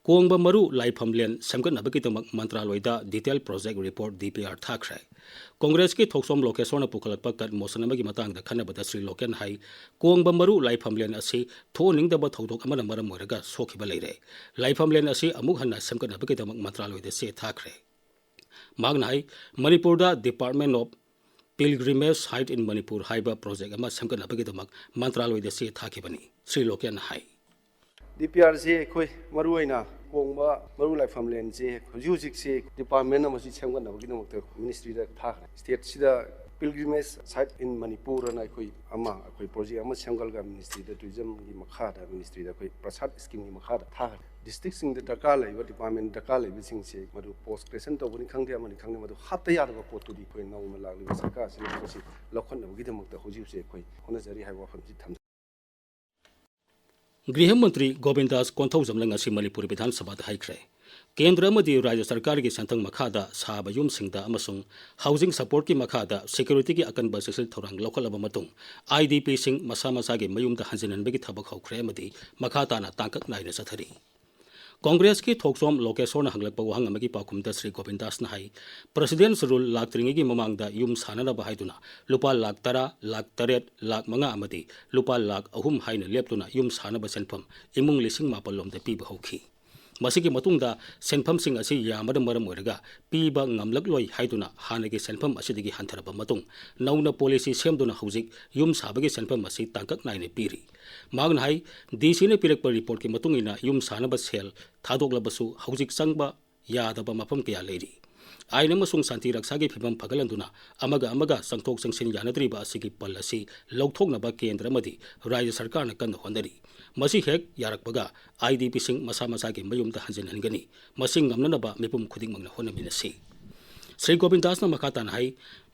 ꯀꯣꯡꯕ ꯃꯔꯨ ꯂꯥꯏꯐꯝꯂꯦꯟ ꯁꯦꯝꯒꯠꯅꯕꯒꯤꯗꯃꯛ ꯃꯟꯇ꯭ꯔꯥꯂꯣꯏꯗ detail project report, D P R, ꯊꯥꯈ꯭ꯔꯦ꯫ ꯀꯣꯡꯒ꯭ꯔꯦꯁꯀꯤ ꯊꯣꯛꯆꯣꯝ ꯂꯣꯀꯦꯁꯣꯔꯅ ꯄꯨꯈꯠꯂꯛꯄ ꯀꯠ ꯃꯣꯁꯟ ꯑꯃꯒꯤ ꯃꯇꯥꯡꯗ ꯈꯟꯅꯕꯗ ꯁ꯭ꯔꯤ ꯂꯣꯀꯦꯟ ꯍꯥꯏ, ꯀꯣꯡꯕ ꯃꯔꯨ ꯂꯥꯏꯐꯝꯂꯦꯟ ꯑꯁꯤ ꯊꯣꯛꯍꯟꯅꯤꯡꯗꯕ ꯊꯧꯗꯣꯛ ꯑꯃꯅ ꯃꯔꯝ ꯑꯣꯏꯔꯒ ꯁꯣꯛꯈꯤꯕ ꯂꯩꯔꯦ꯫ ꯂꯥꯏꯐꯝꯂꯦꯟ ꯑꯁꯤ ꯑꯃꯨꯛ ꯍꯟꯅ ꯁꯦꯝꯒꯠꯅꯕꯒꯤꯗꯃꯛ ꯃꯟꯇ꯭ꯔꯥꯂꯣꯏꯗ ꯆꯦ ꯊꯥꯈ꯭ꯔꯦ꯫ ꯃꯍꯥꯛꯅ ꯍꯥꯏ, ꯃꯅꯤꯄꯨꯔꯗ Department of Pilgrimage Site in Manipur ꯍꯥꯏꯕ project ꯑꯃ ꯁꯦꯝꯒꯠꯅꯕꯒꯤꯗꯃꯛ ꯃꯟꯇ꯭ꯔꯥꯂꯣꯏꯗ ꯆꯦ ꯊꯥꯈꯤꯕꯅꯤ, ꯁ꯭ꯔꯤ ꯂꯣꯀꯦꯟꯅ ꯍꯥꯏ꯫ D P R ꯁꯤ ꯑꯩꯈꯣꯏ ꯃꯔꯨꯑꯣꯏꯅ ꯀꯣꯡꯕ ꯃꯔꯨ ꯂꯥꯏꯐꯝꯂꯦꯟꯁꯤ ꯍꯧꯖꯤꯛ ꯍꯧꯖꯤꯛꯁꯤ department ꯑꯃꯁꯤ ꯁꯦꯝꯒꯠꯅꯕꯒꯤꯗꯃꯛꯇ ministry ꯗ ꯊꯥꯈ꯭ꯔꯦ꯫ State ꯁꯤꯗ Pilgrimage Site in Manipur ꯑꯅ ꯑꯩꯈꯣꯏ ꯑꯃ, ꯑꯩꯈꯣꯏ project ꯑꯃ ꯁꯦꯝꯒꯠꯂꯒ ministry ꯗ, tourism ꯒꯤ ꯃꯈꯥꯗ, ministry ꯗ ꯑꯩꯈꯣꯏ ꯄ꯭ꯔꯁꯥꯗ scheme ꯒꯤ ꯃꯈꯥꯗ ꯊꯥꯈ꯭ꯔꯦ꯫ District ꯁꯤꯡꯗ ꯗꯔꯀꯥꯔ ꯂꯩꯕ, department ꯗꯔꯀꯥꯔ ꯂꯩꯕꯁꯤꯡꯁꯦ ꯃꯗꯨ post creation ꯇꯧꯕꯅꯤ ꯈꯪꯗꯦ, ꯑꯃꯅꯤ ꯈꯪꯗꯦ, ꯃꯗꯨ ꯍꯥꯞꯇ ꯌꯥꯗꯕ ꯄꯣꯠꯇꯨꯗꯤ ꯑꯩꯈꯣꯏ ꯅꯧꯅ ꯂꯥꯛꯂꯤꯕ ꯁꯔꯀꯥꯔꯁꯤꯅ ꯃꯁꯤ ꯂꯧꯈꯠꯅꯕꯒꯤꯗꯃꯛꯇ ꯍꯧꯖꯤꯛ ꯍꯧꯖꯤꯛ ꯑꯩꯈꯣꯏ ꯍꯣꯠꯅꯖꯔꯤ ꯍꯥꯏꯕ ꯋꯥꯐꯝꯁꯤ ꯊꯝꯖꯩ꯫ ꯒ꯭ꯔꯤꯍ ꯃꯟꯇ꯭ꯔꯤ ꯒꯣꯕꯤꯟꯗꯥꯁ ꯀꯣꯟꯊꯧꯖꯝꯅ ꯉꯁꯤ ꯃꯅꯤꯄꯨꯔ ꯕꯤꯙꯥꯟ ꯁꯚꯥꯗ ꯍꯥꯏꯈ꯭ꯔꯦ, ꯀꯦꯟꯗ꯭ꯔ ꯑꯃꯗꯤ ꯔꯥꯖ꯭ꯌ ꯁꯔꯀꯥꯔꯒꯤ ꯁꯦꯟꯊꯪ ꯃꯈꯥꯗ ꯁꯥꯕ ꯌꯨꯝꯁꯤꯡꯗ ꯑꯃꯁꯨꯡ housing support ꯀꯤ ꯃꯈꯥꯗ security ꯒꯤ ꯑꯀꯟꯕ ꯆꯦꯛꯁꯤꯜ ꯊꯧꯔꯥꯡ ꯂꯧꯈꯠꯂꯕ ꯃꯇꯨꯡ, I D P ꯁꯤꯡ ꯃꯁꯥ ꯃꯁꯥꯒꯤ ꯃꯌꯨꯝꯗ ꯍꯟꯖꯤꯟꯍꯟꯕꯒꯤ ꯊꯕꯛ ꯍꯧꯈ꯭ꯔꯦ ꯑꯃꯗꯤ ꯃꯈꯥ ꯇꯥꯅ ꯇꯥꯡꯀꯛ ꯅꯥꯏꯅ ꯆꯠꯊꯔꯤ꯫ ꯀꯣꯡꯒ꯭ꯔꯦꯁꯀꯤ ꯊꯣꯛꯆꯣꯝ ꯂꯣꯀꯦꯁꯣꯔꯅ ꯍꯪꯂꯛꯄ ꯋꯥꯍꯪ ꯑꯃꯒꯤ ꯄꯥꯎꯈꯨꯝꯗ ꯁ꯭ꯔꯤ ꯒꯣꯕꯤꯟꯗꯥꯁꯅ ꯍꯥꯏ, President's Rule ꯂꯥꯛꯇ꯭ꯔꯤꯉꯩꯒꯤ ꯃꯃꯥꯡꯗ ꯌꯨꯝ ꯁꯥꯅꯅꯕ ꯍꯥꯏꯗꯨꯅ ꯂꯨꯄꯥ ꯂꯥꯈ ꯇꯔꯥ, ꯂꯥꯈ ꯇꯔꯦꯠ, ꯂꯥꯈ ꯃꯉꯥ ꯑꯃꯗꯤ ꯂꯨꯄꯥ ꯂꯥꯈ ꯑꯍꯨꯝ ꯍꯥꯏꯅ ꯂꯦꯞꯇꯨꯅ ꯌꯨꯝ ꯁꯥꯅꯕ ꯁꯦꯟꯐꯝ ꯏꯃꯨꯡ ꯂꯤꯁꯤꯡ ꯃꯥꯄꯜ ꯂꯣꯝꯗ ꯄꯤꯕ ꯍꯧꯈꯤ꯫ ꯃꯁꯤꯒꯤ ꯃꯇꯨꯡꯗ ꯁꯦꯟꯐꯝꯁꯤꯡ ꯑꯁꯤ ꯌꯥꯝꯕꯅ ꯃꯔꯝ ꯑꯣꯏꯔꯒ ꯄꯤꯕ ꯉꯝꯂꯛꯂꯣꯏ ꯍꯥꯏꯗꯨꯅ ꯍꯥꯟꯅꯒꯤ ꯁꯦꯟꯐꯝ ꯑꯁꯤꯗꯒꯤ ꯍꯟꯊꯔꯕ ꯃꯇꯨꯡ, ꯅꯧꯅ ꯄꯣꯂꯤꯁꯤ ꯁꯦꯝꯗꯨꯅ ꯍꯧꯖꯤꯛ ꯌꯨꯝ ꯁꯥꯕꯒꯤ ꯁꯦꯟꯐꯝ ꯑꯁꯤ ꯇꯥꯡꯀꯛ ꯅꯥꯏꯅ ꯄꯤꯔꯤ꯫ ꯃꯍꯥꯛꯅ ꯍꯥꯏ, ꯗꯤ ꯁꯤꯅ ꯄꯤꯔꯛꯄ ꯔꯤꯄꯣꯔꯠꯀꯤ ꯃꯇꯨꯡ ꯏꯟꯅ ꯌꯨꯝ ꯁꯥꯅꯕ ꯁꯦꯜ ꯊꯥꯗꯣꯛꯂꯕꯁꯨ ꯍꯧꯖꯤꯛ ꯆꯪꯕ ꯌꯥꯗꯕ ꯃꯐꯝ ꯀꯌꯥ ꯂꯩꯔꯤ꯫ ꯑꯥꯏꯟ ꯑꯃꯁꯨꯡ ꯁꯥꯟꯇꯤ ꯔꯛꯁꯥꯒꯤ ꯐꯤꯕꯝ ꯐꯒꯠꯍꯟꯗꯨꯅ ꯑꯃꯒ ꯑꯃꯒ ꯆꯪꯊꯣꯛ ꯆꯪꯁꯤꯟ ꯌꯥꯅꯗ꯭ꯔꯤꯕ ꯑꯁꯤꯒꯤ ꯄꯜ ꯑꯁꯤ ꯂꯧꯊꯣꯛꯅꯕ ꯀꯦꯟꯗ꯭ꯔ ꯑꯃꯗꯤ ꯔꯥꯖ꯭ꯌ ꯁꯔꯀꯥꯔꯅ ꯀꯟꯅ ꯍꯣꯠꯅꯔꯤ꯫ ꯃꯁꯤ ꯍꯦꯛ ꯌꯥꯔꯛꯄꯒ ꯑꯥꯏ ꯗꯤ ꯄꯤꯁꯤꯡ ꯃꯁꯥ ꯃꯁꯥꯒꯤ ꯃꯌꯨꯝꯗ ꯍꯟꯖꯤꯟꯍꯟꯒꯅꯤ꯫ ꯃꯁꯤ ꯉꯝꯅꯅꯕ ꯃꯤꯄꯨꯝ ꯈꯨꯗꯤꯡꯃꯛꯅ ꯍꯣꯠꯅꯃꯤꯟꯅꯁꯤ꯫ ꯁ꯭ꯔꯤ ꯒꯣꯕꯤꯟꯗꯥꯁꯅ ꯃꯈꯥ ꯇꯥꯅ ꯍꯥꯏ,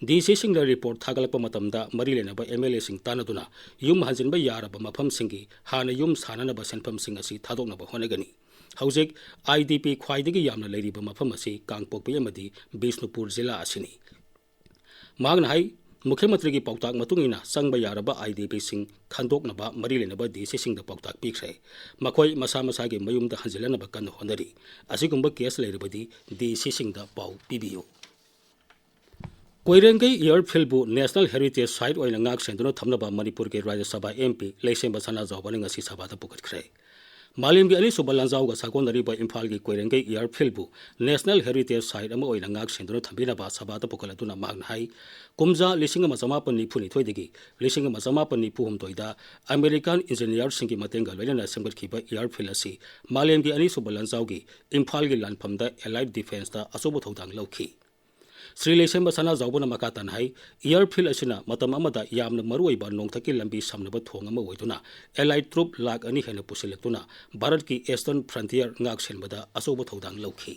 ꯗꯤ ꯁꯤꯁꯤꯡꯅ ꯔꯤꯄꯣꯔꯠ ꯊꯥꯒꯠꯂꯛꯄ ꯃꯇꯝꯗ ꯃꯔꯤ ꯂꯩꯅꯕ ꯑꯦꯝ ꯑꯦꯜ ꯑꯦꯁꯤꯡ ꯇꯥꯟꯅꯗꯨꯅ ꯌꯨꯝ ꯍꯟꯖꯤꯟꯕ ꯌꯥꯔꯕ ꯃꯐꯝꯁꯤꯡꯒꯤ ꯍꯥꯟꯅ ꯌꯨꯝ ꯁꯥꯅꯅꯕ ꯁꯦꯟꯐꯝꯁꯤꯡ ꯑꯁꯤ ꯊꯥꯗꯣꯛꯅꯕ ꯍꯣꯠꯅꯒꯅꯤ꯫ ꯍꯧꯖꯤꯛ ꯑꯥꯏ ꯗꯤ ꯄꯤ ꯈ꯭ꯋꯥꯏꯗꯒꯤ ꯌꯥꯝꯅ ꯂꯩꯔꯤꯕ ꯃꯐꯝ ꯑꯁꯤ ꯀꯥꯡꯄꯣꯛꯄꯤ ꯑꯃꯗꯤ ꯕꯤꯁꯅꯨꯄꯨꯔ ꯖꯤꯂꯥ ꯑꯁꯤꯅꯤ꯫ ꯃꯍꯥꯛꯅ ꯍꯥꯏ, ꯃꯨꯈ꯭ꯌ ꯃꯟꯇ꯭ꯔꯤꯒꯤ ꯄꯥꯎꯇꯥꯛ ꯃꯇꯨꯡ ꯏꯟꯅ ꯆꯪꯕ ꯌꯥꯔꯕ ꯑꯥꯏ ꯗꯤ ꯄꯤꯁꯤꯡ ꯈꯟꯗꯣꯛꯅꯕ ꯃꯔꯤ ꯂꯩꯅꯕ ꯗꯤ ꯁꯤꯁꯤꯡꯗ ꯄꯥꯎꯇꯥꯛ ꯄꯤꯈ꯭ꯔꯦ꯫ ꯃꯈꯣꯏ ꯃꯁꯥ ꯃꯁꯥꯒꯤ ꯃꯌꯨꯝꯗ ꯍꯟꯖꯤꯜꯂꯛꯅꯕ ꯀꯟꯅ ꯍꯣꯠꯅꯔꯤ꯫ ꯑꯁꯤꯒꯨꯝꯕ ꯀꯦꯁ ꯂꯩꯔꯕꯗꯤ ꯗꯤ ꯁꯤꯁꯤꯡꯗ ꯄꯥꯎ ꯄꯤꯕꯤꯌꯨ꯫ ꯀꯣꯏꯔꯦꯡꯒꯩ ꯏꯌꯥꯔꯐꯤꯜꯕꯨ ꯅꯦꯁꯅꯦꯜ ꯍꯦꯔꯤꯇꯦꯖ ꯁꯥꯏꯠ ꯑꯣꯏꯅ ꯉꯥꯛ ꯁꯦꯟꯗꯨꯅ ꯊꯝꯅꯕ ꯃꯅꯤꯄꯨꯔꯒꯤ ꯔꯥꯖ꯭ꯌ ꯁꯚꯥ ꯑꯦꯝ ꯄꯤ ꯂꯩꯁꯦꯝꯕ ꯁꯅꯥꯖꯥꯎꯕꯅ ꯉꯁꯤ ꯁꯚꯥꯗ ꯄꯨꯈꯠꯈ꯭ꯔꯦ꯫ ꯃꯥꯂꯦꯝꯒꯤ ꯑꯅꯤꯁꯨꯕ ꯂꯥꯟꯖꯥꯎꯒ ꯁꯥꯒꯣꯟꯅꯔꯤꯕ ꯏꯝꯐꯥꯜꯒꯤ ꯀꯣꯏꯔꯦꯡꯒꯩ ꯏꯌꯥꯔꯐꯤꯜꯕꯨ ꯅꯦꯁꯅꯦꯜ ꯍꯦꯔꯤꯇꯦꯖ ꯁꯥꯏꯠ ꯑꯃ ꯑꯣꯏꯅ ꯉꯥꯛ ꯁꯦꯟꯗꯨꯅ ꯊꯝꯕꯤꯅꯕ ꯁꯚꯥꯗ ꯄꯨꯈꯠꯂꯗꯨꯅ ꯃꯍꯥꯛꯅ ꯍꯥꯏ, ꯀꯨꯝꯖꯥ ꯂꯤꯁꯤꯡ ꯑꯃ ꯆꯃꯥꯄꯟ ꯅꯤꯐꯨ ꯅꯤꯊꯣꯏꯗꯒꯤ ꯂꯤꯁꯤꯡ ꯑꯃ ꯆꯃꯥꯄꯟ ꯅꯤꯐꯨ ꯍꯨꯝꯗꯣꯏꯗ ꯑꯃꯦꯔꯤꯀꯥꯟ ꯏꯟꯖꯤꯅꯤꯌꯥꯔꯁꯤꯡꯒꯤ ꯃꯇꯦꯡꯒ ꯂꯣꯏꯅꯅ ꯁꯦꯝꯒꯠꯈꯤꯕ ꯏꯌꯥꯔꯐꯤꯜ ꯑꯁꯤ ꯃꯥꯂꯦꯝꯒꯤ ꯑꯅꯤꯁꯨꯕ ꯂꯥꯟꯖꯥꯎꯒꯤ ꯏꯝꯐꯥꯜꯒꯤ ꯂꯥꯟꯐꯝꯗ ꯑꯦꯂꯥꯏꯠ ꯗꯤꯐꯦꯟꯁꯇ ꯑꯆꯧꯕ ꯊꯧꯗꯥꯡ ꯂꯧꯈꯤ꯫ ꯁ꯭ꯔꯤ ꯂꯩꯁꯦꯝꯕ ꯁꯅꯥꯖꯥꯎꯕꯅ ꯃꯈꯥ ꯇꯥꯅ ꯍꯥꯏ, ꯏꯌꯥꯔꯐꯤꯜ ꯑꯁꯤꯅ ꯃꯇꯝ ꯑꯃꯗ ꯌꯥꯝꯅ ꯃꯔꯨꯑꯣꯏꯕ ꯅꯣꯡꯊꯛꯀꯤ ꯂꯝꯕꯤ ꯁꯝꯅꯕ ꯊꯣꯡ ꯑꯃ ꯑꯣꯏꯗꯨꯅ ꯑꯦꯂꯥꯏꯠ ꯇ꯭ꯔꯨꯞ ꯂꯥꯈ ꯑꯅꯤ ꯍꯦꯟꯅ ꯄꯨꯁꯤꯜꯂꯛꯇꯨꯅ ꯚꯥꯔꯠꯀꯤ ꯏꯁꯇꯔꯟ ꯐ꯭ꯔꯟꯇꯤꯌꯔ ꯉꯥꯛ ꯁꯦꯟꯕꯗ ꯑꯆꯧꯕ ꯊꯧꯗꯥꯡ ꯂꯧꯈꯤ꯫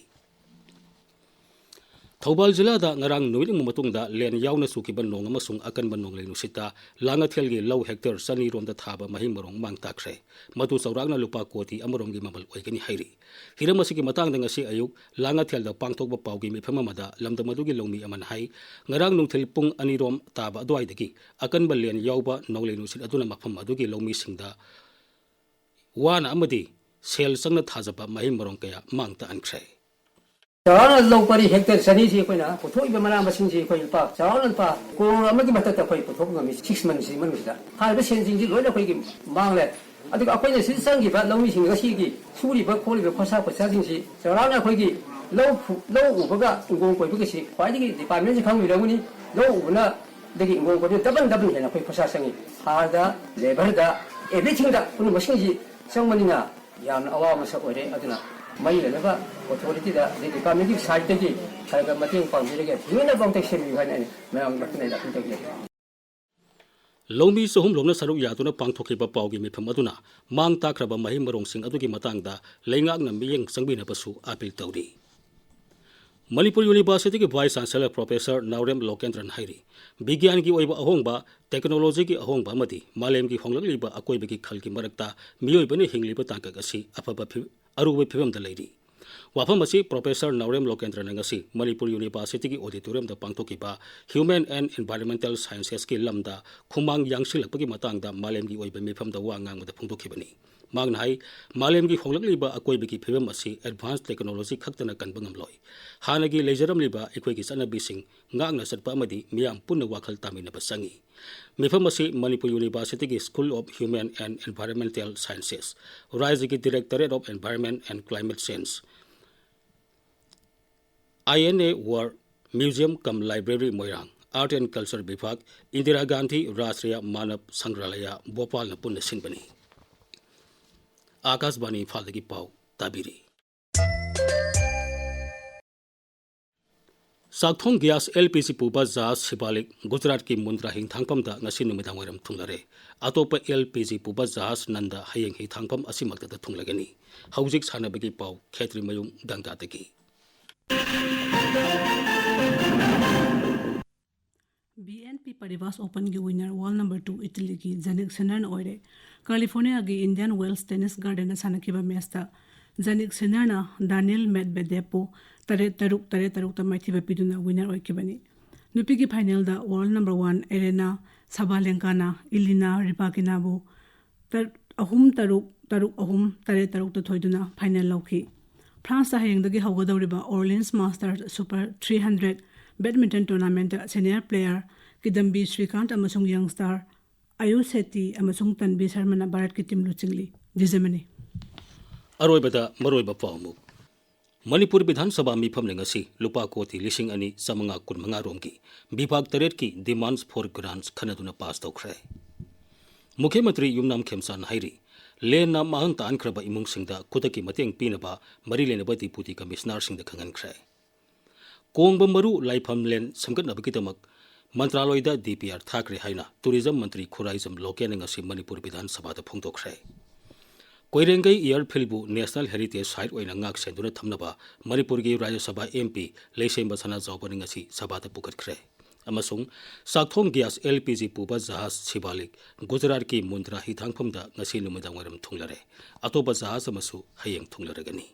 ꯊꯧꯕꯥꯜ ꯖꯤꯂꯥꯗ ꯉꯔꯥꯡ ꯅꯨꯃꯤꯠ ꯑꯃ ꯃꯇꯨꯡꯗ ꯂꯦꯟ ꯌꯥꯎꯅ ꯆꯨꯈꯤꯕ ꯅꯣꯡ ꯑꯃꯁꯨꯡ ꯑꯀꯟꯕ ꯅꯣꯡꯂꯩ ꯅꯨꯡꯁꯤꯠꯇ ꯂꯥꯡꯉꯊꯦꯜꯒꯤ ꯂꯧ ꯍꯦꯛꯇꯔ ꯆꯅꯤ ꯔꯣꯝꯗ ꯊꯥꯕ ꯃꯍꯩ ꯃꯔꯣꯡ ꯃꯥꯡ ꯇꯥꯛꯈ꯭ꯔꯦ꯫ ꯃꯗꯨ ꯆꯥꯎꯔꯥꯛꯅ ꯂꯨꯄꯥ ꯀꯣꯇꯤ ꯑꯃꯔꯣꯝꯒꯤ ꯃꯃꯜ ꯑꯣꯏꯒꯅꯤ ꯍꯥꯏꯔꯤ꯫ ꯍꯤꯔꯝ ꯑꯁꯤꯒꯤ ꯃꯇꯥꯡꯗ ꯉꯁꯤ ꯑꯌꯨꯛ ꯂꯥꯡꯉꯊꯦꯜꯗ ꯄꯥꯡꯊꯣꯛꯄ ꯄꯥꯎꯒꯤ ꯃꯤꯐꯝ ꯑꯃꯗ ꯂꯝꯗꯝ ꯑꯗꯨꯒꯤ ꯂꯧꯃꯤ ꯑꯃꯅ ꯍꯥꯏ, ꯉꯔꯥꯡ ꯅꯨꯡꯊꯤꯜ ꯄꯨꯡ ꯑꯅꯤ ꯔꯣꯝ ꯇꯥꯕ ꯑꯗꯨꯋꯥꯏꯗꯒꯤ ꯑꯀꯟꯕ ꯂꯦꯟ ꯌꯥꯎꯕ ꯅꯣꯡꯂꯩ ꯅꯨꯡꯁꯤꯠ ꯑꯗꯨꯅ ꯃꯐꯝ ꯑꯗꯨꯒꯤ ꯂꯧꯃꯤꯁꯤꯡꯗ ꯋꯥꯅ ꯑꯃꯗꯤ ꯁꯦꯜ ꯆꯪꯅ ꯊꯥꯖꯕ ꯃꯍꯩ ꯃꯔꯣꯡ ꯀꯌꯥ ꯃꯥꯡ ꯇꯥꯛꯍꯟꯈ꯭ꯔꯦ꯫ ꯆꯥꯎꯔꯥꯛꯅ ꯂꯧ ꯄꯔꯤ ꯍꯦꯛꯇꯔ ꯆꯅꯤꯁꯤ ꯑꯩꯈꯣꯏꯅ ꯄꯨꯊꯣꯛꯏꯕ ꯃꯅꯥ ꯃꯁꯤꯡꯁꯤ ꯑꯩꯈꯣꯏ ꯂꯨꯄꯥ, ꯆꯥꯎꯔꯥꯛꯅ ꯂꯨꯄꯥ ꯀ꯭ꯔꯣꯔ ꯑꯃꯒꯤ ꯃꯊꯛꯇ ꯑꯩꯈꯣꯏ ꯄꯨꯊꯣꯛ ꯉꯝꯃꯤ ꯁꯤꯛꯁ ꯃꯟꯁꯤ ꯃꯅꯨꯡꯁꯤꯗ꯫ ꯍꯥꯏꯔꯤꯕ ꯁꯦꯟꯁꯤꯡꯁꯤ ꯂꯣꯏꯅ ꯑꯩꯈꯣꯏꯒꯤ ꯃꯥꯡꯂꯦ꯫ ꯑꯗꯨꯒ ꯑꯩꯈꯣꯏꯅ ꯁꯤꯗ ꯆꯪꯈꯤꯕ ꯂꯧꯃꯤꯁꯤꯡ, ꯉꯁꯤꯒꯤ ꯁꯨꯔꯤꯕ ꯈꯣꯠꯂꯤꯕ ꯈꯣꯔꯁꯥ ꯈꯣꯔꯁꯥꯁꯤꯡꯁꯤ ꯆꯥꯎꯔꯥꯛꯅ ꯑꯩꯈꯣꯏꯒꯤ ꯂꯧ ꯐꯨ-, ꯂꯧ ꯎꯕꯒ ꯏꯪꯈꯣꯜ ꯀꯣꯏꯕꯒꯁꯤ ꯈ꯭ꯋꯥꯏꯗꯒꯤ department ꯁꯤ ꯈꯪꯕꯤꯔꯝꯒꯅꯤ꯫ ꯂꯧ ꯎꯕꯅꯗꯒꯤ ꯏꯪꯈꯣꯜ ꯀꯣꯏꯕꯅ double double ꯍꯦꯟꯅ ꯑꯩꯈꯣꯏ ꯈꯣꯔꯁꯥ ꯆꯪꯉꯤ꯫ ꯍꯥꯔꯗ, labour ꯗ, everything ꯗ ꯄꯨꯝꯅꯃꯛꯁꯤꯡꯁꯤ ꯆꯪꯕꯅꯤꯅ ꯌꯥꯝꯅ ꯑꯋꯥꯕ ꯃꯁꯛ ꯑꯣꯏꯔꯦ꯫ ꯑꯗꯨꯅ ꯃꯔꯤ ꯂꯩꯅꯕ authority ꯗ, ꯑꯗꯩ department ꯀꯤ side ꯇꯒꯤ ꯈꯔ ꯈꯔ ꯃꯇꯦꯡ ꯄꯥꯡꯕꯤꯔꯒ ꯍꯤꯡꯅꯅꯕ ꯑꯝꯇ ꯁꯦꯝꯕꯤꯌꯨ ꯍꯥꯏꯅ ꯑꯩꯅ ꯃꯌꯥꯝ ꯃꯊꯪ ꯑꯩꯅ ꯑꯄꯤꯜ ꯇꯧꯖꯒꯦ꯫ ꯂꯧꯃꯤ ꯆꯍꯨꯝ ꯂꯣꯝꯅ ꯁꯔꯨꯛ ꯌꯥꯗꯨꯅ ꯄꯥꯡꯊꯣꯛꯈꯤꯕ ꯄꯥꯎꯒꯤ ꯃꯤꯐꯝ ꯑꯗꯨꯅ ꯃꯥꯡ ꯇꯥꯛꯈ꯭ꯔꯕ ꯃꯍꯩ ꯃꯔꯣꯡꯁꯤꯡ ꯑꯗꯨꯒꯤ ꯃꯇꯥꯡꯗ ꯂꯩꯉꯥꯛꯅ ꯃꯤꯠꯌꯦꯡ ꯆꯪꯕꯤꯅꯕꯁꯨ ꯑꯥꯄꯤꯜ ꯇꯧꯔꯤ꯫ ꯃꯅꯤꯄꯨꯔ ꯌꯨꯅꯤꯚꯔꯁꯤꯇꯤꯒꯤ ꯚꯥꯏꯁ ꯆꯥꯟꯁꯦꯂꯔ ꯄ꯭ꯔꯣꯐꯦꯁꯔ ꯅꯥꯎꯔꯦꯝ ꯂꯣꯀꯦꯟꯗ꯭ꯔꯟ ꯍꯥꯏꯔꯤ, ꯕꯤꯒ꯭ꯌꯥꯟꯒꯤ ꯑꯣꯏꯕ ꯑꯍꯣꯡꯕ, ꯇꯦꯛꯅꯣꯂꯣꯖꯤꯒꯤ ꯑꯍꯣꯡꯕ ꯑꯃꯗꯤ ꯃꯥꯂꯦꯝꯒꯤ ꯍꯣꯡꯂꯛꯂꯤꯕ ꯑꯀꯣꯏꯕꯒꯤ ꯈꯜꯒꯤ ꯃꯔꯛꯇ ꯃꯤꯑꯣꯏꯕꯅ ꯍꯤꯡꯂꯤꯕ ꯇꯥꯡꯀꯛ ꯑꯁꯤ ꯑꯐꯕ ꯐꯤ-, ꯑꯔꯨꯕ ꯐꯤꯕꯝꯗ ꯂꯩꯔꯤ꯫ ꯋꯥꯐꯝ ꯑꯁꯤ ꯄ꯭ꯔꯣꯐꯦꯁꯔ ꯅꯥꯎꯔꯦꯝ ꯂꯣꯀꯦꯟꯗ꯭ꯔꯅ ꯉꯁꯤ ꯃꯅꯤꯄꯨꯔ ꯌꯨꯅꯤꯚꯔꯁꯤꯇꯤꯒꯤ auditorium ꯗ ꯄꯥꯡꯊꯣꯛꯈꯤꯕ Human and Environmental Sciences ꯀꯤ ꯂꯝꯗ ꯈꯨꯃꯥꯡ ꯌꯥꯡꯁꯤꯜꯂꯛꯄꯒꯤ ꯃꯇꯥꯡꯗ ꯃꯥꯂꯦꯝꯒꯤ ꯑꯣꯏꯕ ꯃꯤꯐꯝꯗ ꯋꯥ ꯉꯥꯡꯕꯗ ꯐꯣꯡꯗꯣꯛꯈꯤꯕꯅꯤ꯫ ꯃꯍꯥꯛꯅ ꯍꯥꯏ, ꯃꯥꯂꯦꯝꯒꯤ ꯍꯣꯡꯂꯛꯂꯤꯕ ꯑꯀꯣꯏꯕꯒꯤ ꯐꯤꯕꯝ ꯑꯁꯤ advance technology ꯈꯛꯇꯅ ꯀꯟꯕ ꯉꯝꯂꯣꯏ꯫ ꯍꯥꯟꯅꯒꯤ ꯂꯩꯖꯔꯝꯂꯤꯕ ꯑꯩꯈꯣꯏꯒꯤ ꯆꯠꯅꯕꯤꯁꯤꯡ ꯉꯥꯛꯅ ꯆꯠꯄ ꯑꯃꯗꯤ ꯃꯤꯌꯥꯝ ꯄꯨꯟꯅ ꯋꯥꯈꯜ ꯇꯥꯃꯤꯟꯅꯕ ꯆꯪꯏ꯫ ꯃꯤꯐꯝ ꯑꯁꯤ ꯃꯅꯤꯄꯨꯔ ꯌꯨꯅꯤꯚꯔꯁꯤꯇꯤꯒꯤ School of Human and Environmental Sciences, ꯔꯥꯏꯖ꯭ꯌꯒꯤ Directorate of Environment and Climate Change, I N A War Museum cum Library Moirang, Art and Culture ꯕꯤꯚꯥꯒ, Indira Gandhi Rashtriya ꯃꯥꯅꯕ ꯁꯪꯒ꯭ꯔꯍꯥꯂꯌꯥ ꯚꯣꯄꯥꯜꯅ ꯄꯨꯟꯅ ꯁꯤꯟꯕꯅꯤ꯫ ꯑꯥꯀꯥꯁꯕꯥꯅꯤ ꯏꯝꯐꯥꯜꯗꯒꯤ ꯄꯥꯎ ꯇꯥꯕꯤꯔꯤ꯫ ꯆꯥꯛꯊꯣꯡ ꯒ꯭ꯌꯥꯁ L P G ꯄꯨꯕ ꯖꯍꯥꯖ ꯁꯤꯕꯥꯂꯤꯛ ꯒꯨꯖꯔꯥꯠꯀꯤ ꯃꯨꯟꯗ꯭ꯔꯥ ꯍꯤꯊꯥꯡꯐꯝꯗ ꯉꯁꯤ ꯅꯨꯃꯤꯗꯥꯡꯋꯥꯏꯔꯝ ꯊꯨꯡꯂꯔꯦ꯫ ꯑꯇꯣꯞꯄ L P G ꯄꯨꯕ ꯖꯍꯥꯖ ꯅꯟꯗ ꯍꯌꯦꯡ ꯍꯤꯊꯥꯡꯐꯝ ꯑꯁꯤꯃꯛꯇꯗ ꯊꯨꯡꯂꯒꯅꯤ꯫ ꯍꯧꯖꯤꯛ ꯁꯥꯟꯅꯕꯒꯤ ꯄꯥꯎ, ꯈꯦꯇ꯭ꯔꯤꯃꯌꯨꯝ ꯒꯪꯒꯥꯗꯒꯤ꯫ B N P Paribas Open ꯒꯤ winner, world number two Italy ꯒꯤ ꯖꯅꯤꯛ ꯁꯤꯅꯔꯅ ꯑꯣꯏꯔꯦ꯫ ꯀꯥꯂꯤꯐꯣꯔꯅꯤꯌꯥꯒꯤ Indian Wells Tennis Garden ꯗ ꯁꯥꯟꯅꯈꯤꯕ ꯃꯦꯆꯇ ꯖꯅꯤꯛ ꯁꯤꯅꯔꯅ ꯗꯥꯅꯤꯜ ꯃꯦꯗꯕꯦꯗꯦꯞꯄꯨ ꯇꯔꯦꯠ ꯇꯔꯨꯛ, ꯇꯔꯦꯠ ꯇꯔꯨꯛꯇ ꯃꯥꯏꯊꯤꯕ ꯄꯤꯗꯨꯅ winner ꯑꯣꯏꯈꯤꯕꯅꯤ꯫ ꯅꯨꯄꯤꯒꯤ ꯐꯥꯏꯅꯦꯜꯗ world number one ꯑꯦꯔꯦꯅꯥ ꯁꯥꯕꯥꯂꯦꯟꯀꯥꯅ ꯏꯂꯤꯅꯥ ꯔꯤꯕꯥꯀꯤꯅꯥꯕꯨ ꯇꯔ-, ꯑꯍꯨꯝ ꯇꯔꯨꯛ, ꯇꯔꯨꯛ ꯑꯍꯨꯝ, ꯇꯔꯦꯠ ꯇꯔꯨꯛꯇ ꯊꯣꯏꯗꯨꯅ ꯐꯥꯏꯅꯦꯜ ꯂꯧꯈꯤ꯫ ꯐ꯭ꯔꯥꯟꯁꯇ ꯍꯌꯦꯡꯗꯒꯤ ꯍꯧꯒꯗꯧꯔꯤꯕ Orleans Masters Super three hundred badminton tournament ꯇ senior player ꯀꯤꯗꯝꯕꯤ ꯁ꯭ꯔꯤꯀꯥꯟꯠ ꯑꯃꯁꯨꯡ youngster ꯑꯌꯨ ꯁꯦꯇꯤ ꯑꯃꯁꯨꯡ ꯇꯟꯕꯤ ꯁꯔꯃꯅ ꯚꯥꯔꯠꯀꯤ ꯇꯤꯝ ꯂꯨꯆꯤꯡꯂꯤ꯫ ꯖꯤꯖꯃꯅꯤ꯫ ꯑꯔꯣꯏꯕꯗ ꯃꯔꯨꯑꯣꯏꯕ ꯄꯥꯎ ꯑꯃꯨꯛ꯫ ꯃꯅꯤꯄꯨꯔ ꯕꯤꯙꯥꯟ ꯁꯚꯥ ꯃꯤꯐꯝꯅ ꯉꯁꯤ ꯂꯨꯄꯥ ꯀꯣꯇꯤ ꯂꯤꯁꯤꯡ ꯑꯅꯤ ꯆꯥꯃꯉꯥ ꯀꯨꯟꯃꯉꯥ ꯔꯣꯝꯒꯤ ꯕꯤꯚꯥꯒ ꯇꯔꯦꯠꯀꯤ demands for grants ꯈꯟꯅꯗꯨꯅ ꯄꯥꯁ ꯇꯧꯈ꯭ꯔꯦ꯫ ꯃꯨꯈ꯭ꯌ ꯃꯟꯇ꯭ꯔꯤ ꯌꯨꯝꯅꯥꯝ ꯈꯦꯝꯆꯥꯟ ꯍꯥꯏꯔꯤ, ꯂꯦꯟꯅ ꯃꯥꯡꯍꯟ ꯇꯥꯍꯟꯈ꯭ꯔꯕ ꯏꯃꯨꯡꯁꯤꯡꯗ ꯈꯨꯗꯛꯀꯤ ꯃꯇꯦꯡ ꯄꯤꯅꯕ ꯃꯔꯤ ꯂꯩꯅꯕ ꯗꯤꯄꯨꯇꯤ ꯀꯃꯤꯁꯅꯔꯁꯤꯡꯗ ꯈꯪꯍꯟꯈ꯭ꯔꯦ꯫ ꯀꯣꯡꯕ ꯃꯔꯨ ꯂꯥꯏꯐꯝꯂꯦꯟ ꯁꯦꯝꯒꯠꯅꯕꯒꯤꯗꯃꯛ ꯃꯟꯇ꯭ꯔꯥꯂꯣꯏꯗ ꯗꯤ ꯄꯤ ꯑꯥꯔ ꯊꯥꯈ꯭ꯔꯦ ꯍꯥꯏꯅ ꯇꯨꯔꯤꯖꯝ ꯃꯟꯇ꯭ꯔꯤ ꯈꯨꯔꯥꯏꯖꯝ ꯂꯣꯀꯦꯟꯅ ꯉꯁꯤ ꯃꯅꯤꯄꯨꯔ ꯕꯤꯙꯥꯟ ꯁꯚꯥꯗ ꯐꯣꯡꯗꯣꯛꯈ꯭ꯔꯦ꯫ ꯀꯣꯏꯔꯦꯡꯒꯩ ꯏꯌꯔꯐꯤꯜꯕꯨ ꯅꯦꯁꯅꯦꯜ ꯍꯦꯔꯤꯇꯦꯖ ꯁꯥꯏꯠ ꯑꯣꯏꯅ ꯉꯥꯛ ꯁꯦꯟꯗꯨꯅ ꯊꯝꯅꯕ ꯃꯅꯤꯄꯨꯔꯒꯤ ꯔꯥꯖ꯭ꯌ ꯁꯚꯥ ꯑꯦꯝ ꯄꯤ ꯂꯩꯁꯦꯝꯕ ꯁꯅꯥꯖꯥꯎꯕꯅ ꯉꯁꯤ ꯁꯚꯥꯗ ꯄꯨꯈꯠꯈ꯭ꯔꯦ꯫ ꯑꯃꯁꯨꯡ ꯆꯥꯛꯊꯣꯡ ꯒ꯭ꯌꯥꯁ, ꯑꯦꯜ ꯄꯤ ꯖꯤ, ꯄꯨꯕ ꯖꯍꯥꯖ ꯁꯤꯕꯥꯂꯤꯛ ꯒꯨꯖꯔꯥꯠꯀꯤ ꯃꯨꯟꯗ꯭ꯔꯥ ꯍꯤꯊꯥꯡꯐꯝꯗ ꯉꯁꯤ ꯅꯨꯃꯤꯗꯥꯡꯋꯥꯏꯔꯝ ꯊꯨꯡꯂꯔꯦ꯫ ꯑꯇꯣꯞꯄ ꯖꯍꯥꯖ ꯑꯃꯁꯨ ꯍꯌꯦꯡ ꯊꯨꯡꯂꯔꯒꯅꯤ꯫